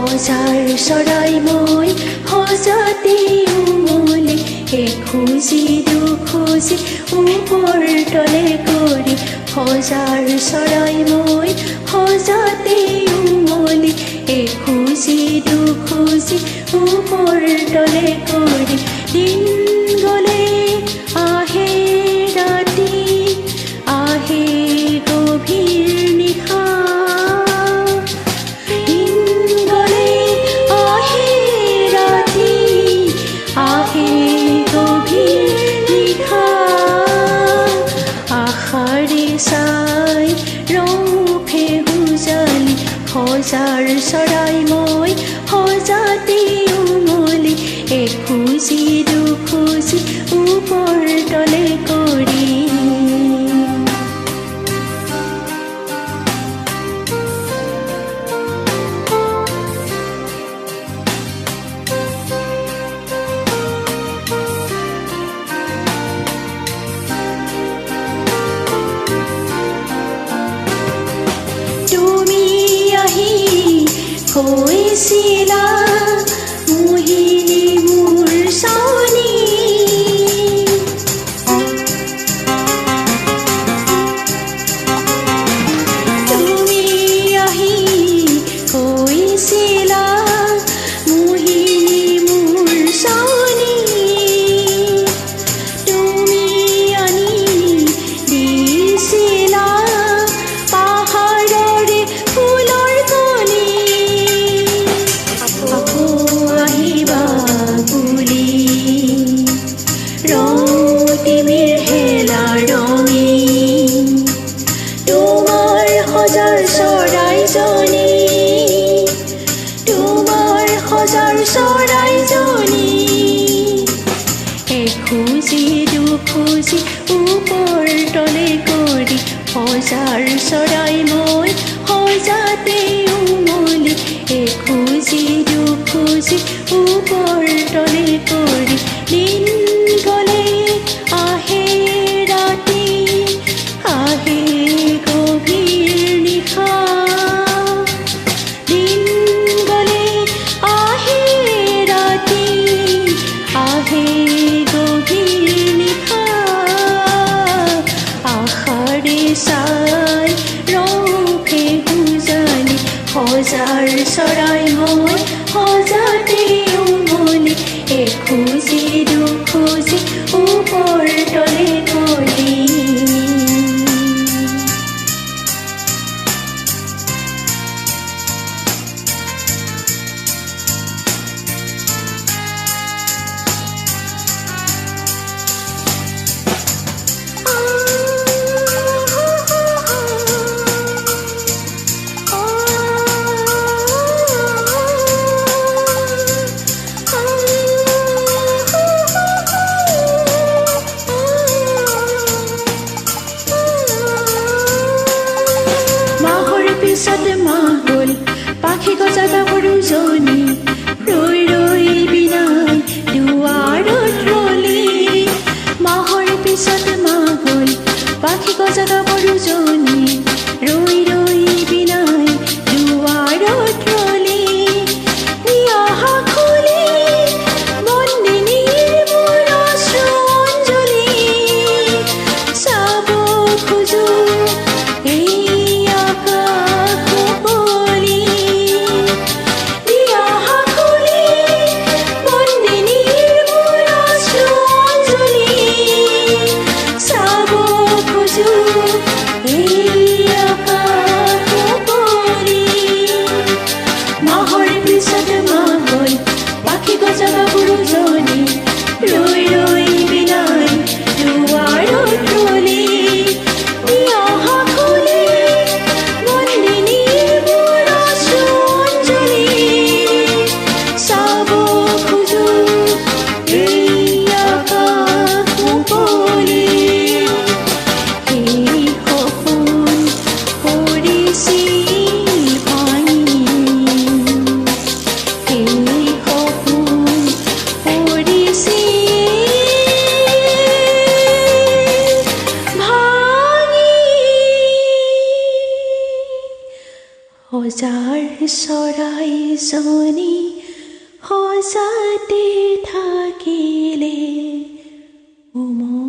সজাৰ চৰাই মই সজাতে উমলি এখুজি দুখুজি ওপৰ তলে কৰি সজাৰ চৰাই মই সজাতে উমলি এখুজি দুখুজি ওপৰ তলে কৰি দিন গ'লে আহে ৰাতি আহে গভীৰ নিশা দিন গ'লে আহে ৰাতি আহে গভীৰ নিশা আশাৰে চাই ৰূপে উজালি সজাৰ চৰাই মই সজাতে উমলি এখুজি দুখুজি ওপৰ তলে কৰি। তুমি আহি কৈছিলা মোহিনী মোৰ চাৱনি তুমি আহি কৈছিলা মোহিনী মোৰ চাৱনি তুমি আনি দিছিলা পাহাৰৰে ফুলৰ কলি আকৌ আহিবা বুলি ৰতিমিৰ হেলা ৰঙী তোমাৰ সজাৰ চৰাইজনী তোমাৰ সজাৰ চৰাইজনী এখুজি দুখুজি ওপৰ তলে কৰি সজাৰ চৰাই মই সজাতে উমলি এখুজি দুখুজি ওপৰ তলে কৰি দিন গ'লে আহে ৰাতি আহে গভীৰ নিশা দিন গ'লে আহে ৰাতি আহে গভীৰ নিশা আশাৰে চাই ৰূপে উজালি সজাৰ চৰাই মই সজাতে উমলি এখুজি দুখুজি ওপৰ তলে কৰি। সজাৰ চৰাইজনী সজাতে থাকিলে। উমলিলে।